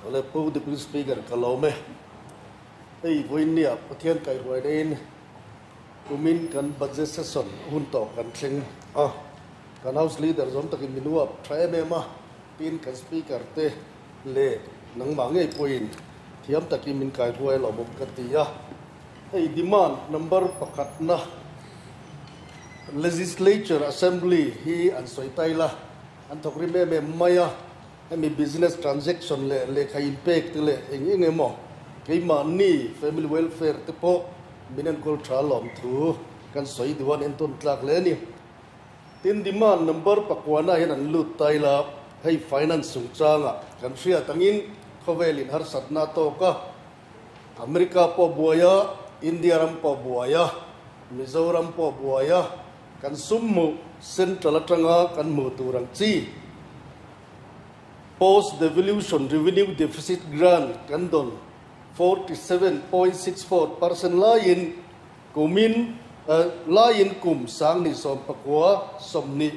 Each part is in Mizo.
Awle Pu Deputy Speaker ka lawm e. Hei vawiinnia Pathian kaihruaina in kumin kan budget session hun tawh kan thleng a. Kan House Leader zawm takin min uap tha em em a, tin kan Speaker te leh nangmah ngei pawhin thiam takin min kaihruai lawmawm ka ti a. Hei demand number pakhatna Legislature Assembly hi an sawi tail a, an thawk rim em em mai a. Hemi business transaction leh lehkha inpek te leh eng eng emaw keimahni family welfare te pawh min enkawl tha lawm thu kan sawi duh an entawn tlak hle a ni. Tin, demand number pakuana hian an lut ta ila, hei finance chungchangah kan hriat angin khawvel in harsatna a tawk a, America pawh buai a, India ram pawh buai a, Mizoram pawh buai a, kan sum hmuh central atanga kan hmuh tur ang chi Post Devolution Revenue Deficit Grant kan dawn 47.64% laiin kumin laiin kum 2019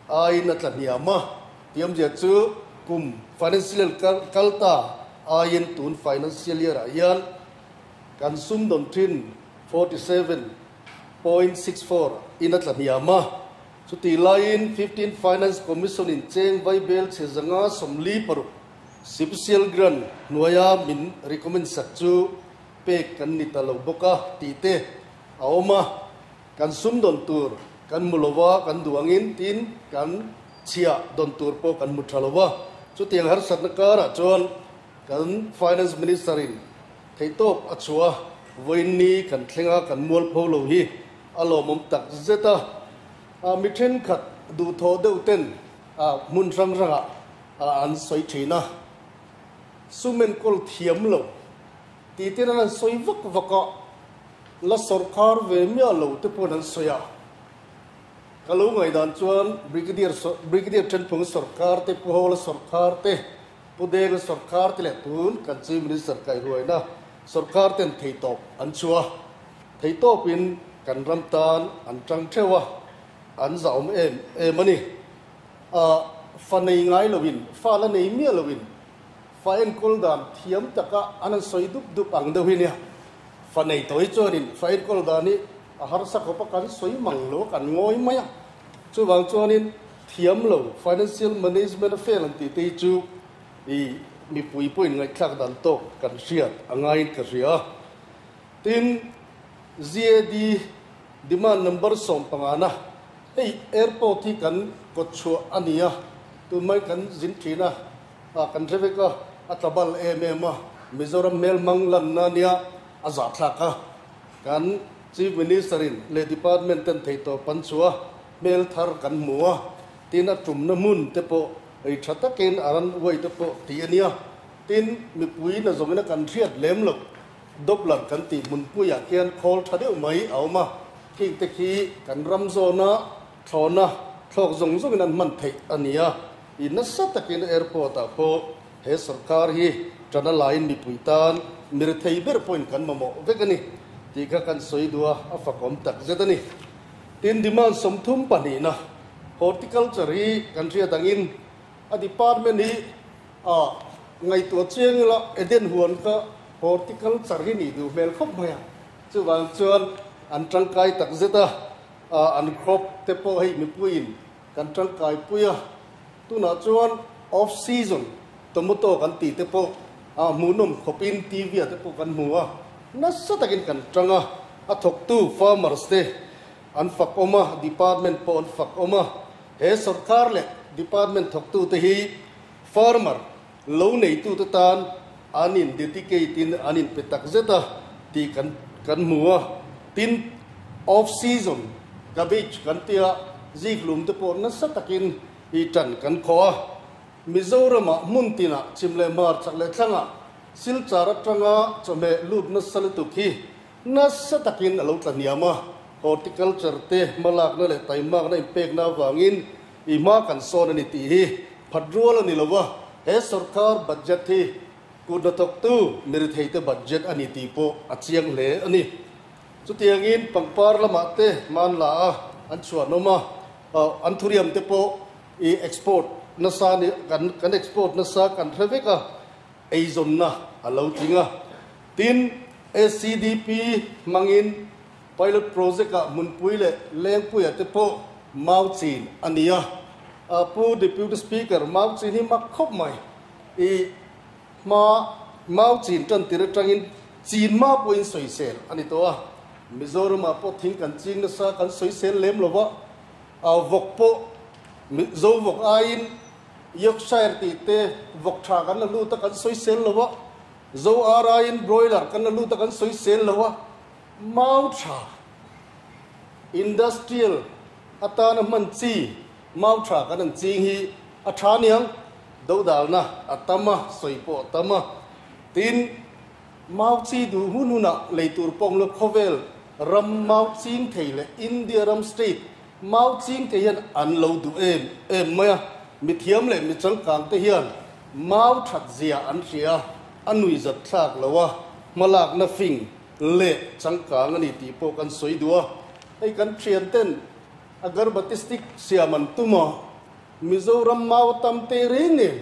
aiin a tla hniam a, tiamzia chu kum financial kal ta aiin tun financial year ah hian kan sum dawn thin 47.64 in a tla hniam a. Chutih laiin 15 Finance Commission in cheng vaibel chhe 546 Special Grant hnuaia min recommend sak chu pek kan ni ta lo bawk a tih te a awm a, kan sum dawn tur kan hmu lo va, kan duh angin tin kan chhiah dawn tur pawh kan hmu tha lo va. Chutiang harsatna karah chuan kan Finance Minister in theihtawp a chhuah a, vawiinni kan thleng a, kan mualpho lo hi A lawmawm tak zet a, mi thenkhat duhthawh deuh ten hmun hrang hrangah an sawi thin a, sum enkawl thiam lo tih ten an han sawi vak vak a, la sawrkar ve miah lo te pawhin an sawi a. Ka lo ngaihdan chuan Brigadier Brigadier Thenphung sawrkar te, Pu Hawla sawrkar te, Pu Denga sawrkar te leh tun kan Chief Minister kaihruaina sawrkar ten theihtawp an chhuah a. Theihtawpin kan ram tan an tang theuh a, an zahawm em em a ni. A fa nei ngai loin, fa la nei miah loin, fa enkawl dan thiam taka an han sawi dup dup ang deuh hi nia. Fa nei tawh hi chuanin fa enkawl dan hi a harsa khawp a, kan sawi mang lo a, kan ngawi mai a. Chuvang chuanin thiam lo, financial management a fail an tih te hi chu i mipui pawhin ngaihthlak dan tawk kan hriat a ngaiin ka hria a. Tin, ZAD demand number 15 na, hei airport hi kan kawt chhuah a ni a, tunmai kan zin thin a, kan hre vek a, a tla bal em em a, Mizoram hmel hmang lanna nia a zahthlak a, kan Chief Minister in leh department ten theihtawp an chhuah a, hmel thar kan hmu a, tin a tumna hmun te pawh ei tha takin a ran uai te pawh tih a nia, tin mipui na zawngin a kan hriat lem loh. Doppler kan tih hmunpuiah khian khawl tha deuh mai a awm a, khing te khi kan ram zawna thlawhna thlawk zawng zawngin an hman theih a ni a, i nasa takin airport ah pawh he sorkar hi tana laiin mipui tan mi rethei ber pawhin kan mamawh vek a ni tih kha kan sawi duh a, a fakawm tak zet a ni. Tin, demand 32na horticulture hi kan hriat angin a department hi A ngaihtuah chiang ila Eden huan kha horticulture hi nih duh hmel khawp mai a, chuvang chuan an tangkai tak zet a, an crop te pawh hei mipuiin kan tangkai pui a, tunah chuan off season tomato kan tih te pawh hmuhnawm khawpin TV ah te pawh kan hmu a, nasa takin kan tang a, a thawktu farmers te an fak awm a, department pawh an fak awm a, he sorkar leh department thawktute hi Farmer, lo neitute tan an in dedicate in an in pe tak zet a tih kan kan hmu a. Tin, off season cabbage kan tia zikhlum te pawh nasa takin i tan kan khawh a. Mizoramah hmun tinah chim leh hmar chak leh thlangah Silchar atanga chawhmeh lut nasa lutuk hi nasa takin a lo tla hniam a. Horticulture te hmalakna leh taimakna inpekna avangin I hma kan sawn a ni tih hi phat rual a ni lo a, he sorkar budget hi kut hnathawktu miretheite budget a ni tih pawh a chiang hle a ni. Chutiangin pangpar lamah te hman la a, an chhuanawm a, an thuriam te pawh i export nasa ni, kan export nasa kan hre vek a. Eizawnna a lo tling a. Tin, SCDP hmangin pilot project-ah hmunpui leh lengpuia te pawh mau chin a ni a. Pu Deputy Speaker, mau chin hi mak khawp mai. I hma mau chin tan tir atangin chin ma pawhin sawisel a ni tawh a. Mizoramah pawh thing kan ching nasa kan sawisel lem lo va, vawk pawh Mizo vawk aiin Yorkshire tih te vawk tha kan la lut a kan sawisel lo a, Zo araiin broiler kan la lut a kan sawisel lo a, mau tha industrial atana hman chi mau tha kan an ching hi a tha aniang, dodalna a tam a, sawi pawh a tam a, tin mau chi duh hun hunah lei tur pawng lo khawvel ram mau ching thei leh India ram state Mau ching te hian an lo duh em em mai a, mithiam leh mi changkang te hian mau that zia an hria a, a nui zat thlak lo a, hmalakna fing leh changkang a ni tih pawh kan sawi duh a. Hei kan thian ten agarbati stick siam an tum a, Mizoram mau tam te reng nen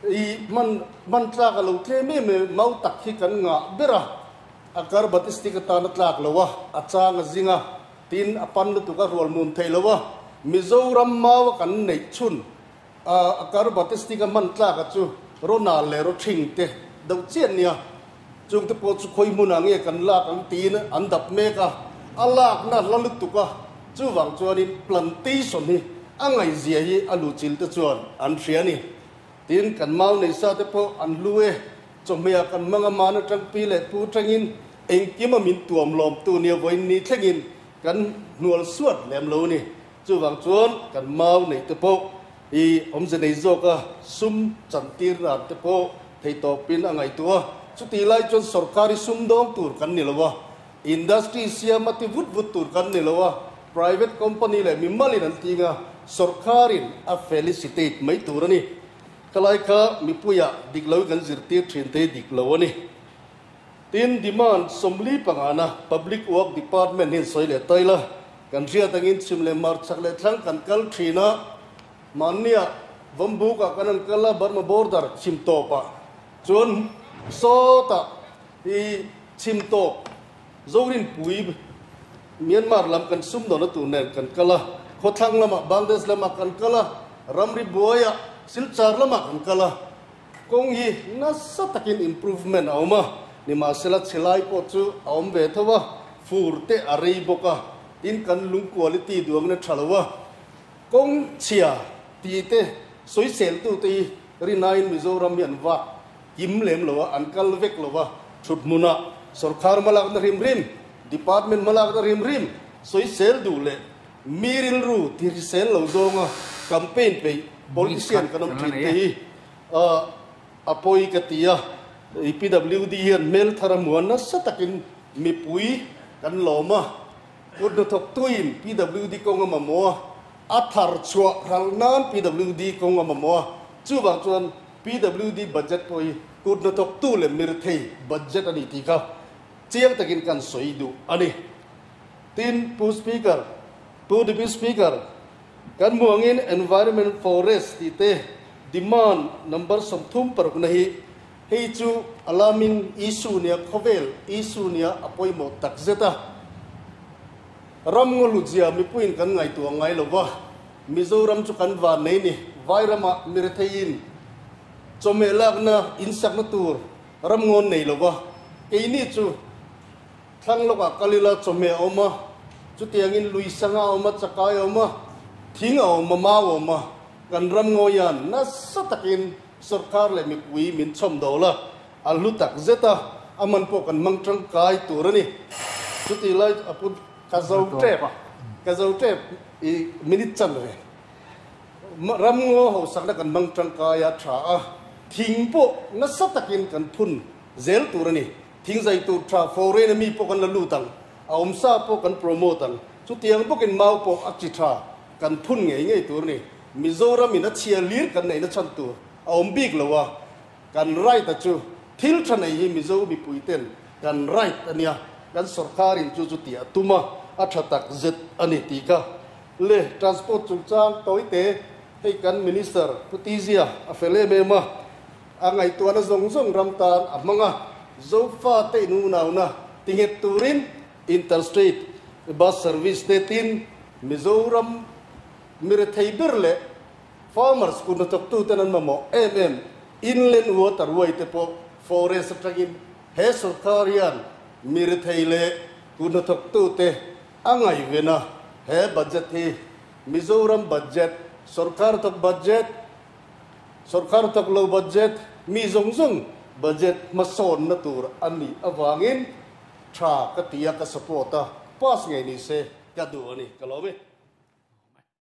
i hman hman tlak a lo tlem em em, mau tak hi kan ngah ber a, agarbati stick atan a tlak lo a, a chang a zing a. Tin, a pan lutuk a rual mum thei lo a, Mizoram mau a kan neih chhun a a kar batistic a hman tlak a chu Ronald leh Rothing te deuh chiah nia, chung te pawh chu khawi hmunah nge kan lak ang tiin an dap mek a, a lakna hla lutuk a, chuvang chuanin plantation hi a ngaihzia hi a luchil te chuan an hria a ni. Tin, kan mau nei sa te pawh an hlu e, chawhmehah kan hmang a man atang pi leh pu tangin Engkim a min tuam lawmtu nia vawiin ni thlengin kan hnual suat lem lo a ni. Chuvang chuan kan mau neih te pawh i awmze nei zawka sum chantir dan te pawh theitawpin a ngaihtuah a. Chutih lai chuan sorkar hi sum dawng tur kan ni lo a, industry siam a ti vut vut tur kan ni lo a, private company leh mimalin an ting a, sorkarin a felicitate mai tur a ni. Khalai kha mipuiah dik lo kan zirtir thin te hi dik lo a ni. Tin, demand 45na Public Work Department hian sawi leh tail a, kan hriat angin chhim leh hmar chak leh thlang kan kal thin a, mahnia Vambukah kan han kal a, Burma border chhim tawpah chuan sawtah i chhim tawp Zorinpui Myanmar lam kan sumdawna tur nen kan kal a, khawthlang lamah Bangladesh lamah kan kal a, ramri buaiah Silchar lamah kan kal a. Kawng hi nasa takin improvement a awm a, nimahsela chhe lai pawh chu a awm ve tho a, fur te a rei bawk a, tin kan lung quality duangin a tha lo a, kawng chhia tih te sawiseltu te hi rinaiin Mizoram hi an vak kim lem lo a, an kal vek lo a, thut hmunah sorkar hmalakna hrim hrim, department hmalakna hrim hrim sawisel duh leh mi rilru ti hrisel lo zawnga campaign peih politician kan awm thin te hi A pawi ka ti a, PWD hian hmel thar a hmuh a, nasa takin mipui kan lawm a, kut hnathawktuin PWD kawng a mamawh a, a thar chhuah hralh nan PWD kawng a mamawh a, chuvang chuan PWD budget pawh hi kut hnathawktu leh mirthei budget a ni tih kha chiang takin kan sawi duh a ni. Tin, Pu Speaker, Pu Deputy Speaker, Kan hmuangin Environment Forest tih te demand number 36 na hi hei chu alarming issue nia khawvel issue nia a pawimawh tak zet a. Ram ngaw hlutzia mipuiin kan ngaihtuah ngai lo va, Mizoram chu kan van nei ni, Vairamah miretheiin chawhmeh lakna insakna tur ram ngawn nei lo va, keini chu Thlang lawkah kal ila chawhmeh a awm a, chutiangin lui sanga a awm a, chakai a awm a, thing a awm a, mau a awm a, kan ram ngawian nasa takin sorkar leh mipui min chhawm dawl a, a hlu tak zet a, a man pawh kan hmang tangkai tur a ni. Chutih lai a pu ka zo tep a, ka zo tep i minute chan ve. Ram ngaw hausakna kan hmang tangkai a tha a, thing pawh nasa takin kan phun zel tur a ni. Thingzai tur tha foreign a mi pawh kan la lut ang, a awmsa pawh kan promote ang. Chutiang bawkin mau pawh a chi tha kan phun ngei ngei tur a ni. Mizoram in a chhia lir kan neihna chhan tur a awm bik lo a, kan right a chu thil tha nei hi Mizo mipui ten kan right a nia, kan sorkar in chu chu tih a tum a, a tha tak zet a ni tih kha le transport chungchang tawite hei kan minister Pu Tizia a fel em em a. A ngaihtuahna zawng zawng ram tan a hmang a, Zofate inunauna tinghet turin Interstate Bus Service te tin Mizoram mi rethei ber leh Farmers kut hnathawktuten an mamawh em em Inland Waterway te pawh Forest atangin he sawrkar hian mi rethei leh kut hnathawktute a ngaihven a, he budget hi Mizoram budget, sawrkar thawk budget, Sawrkar tak lo budget, mi zawng zawng budget hmasawnna tur a nih avangin tha ka ti a, ka support a, pass ngei ni se ka duh a ni, ka lawm e.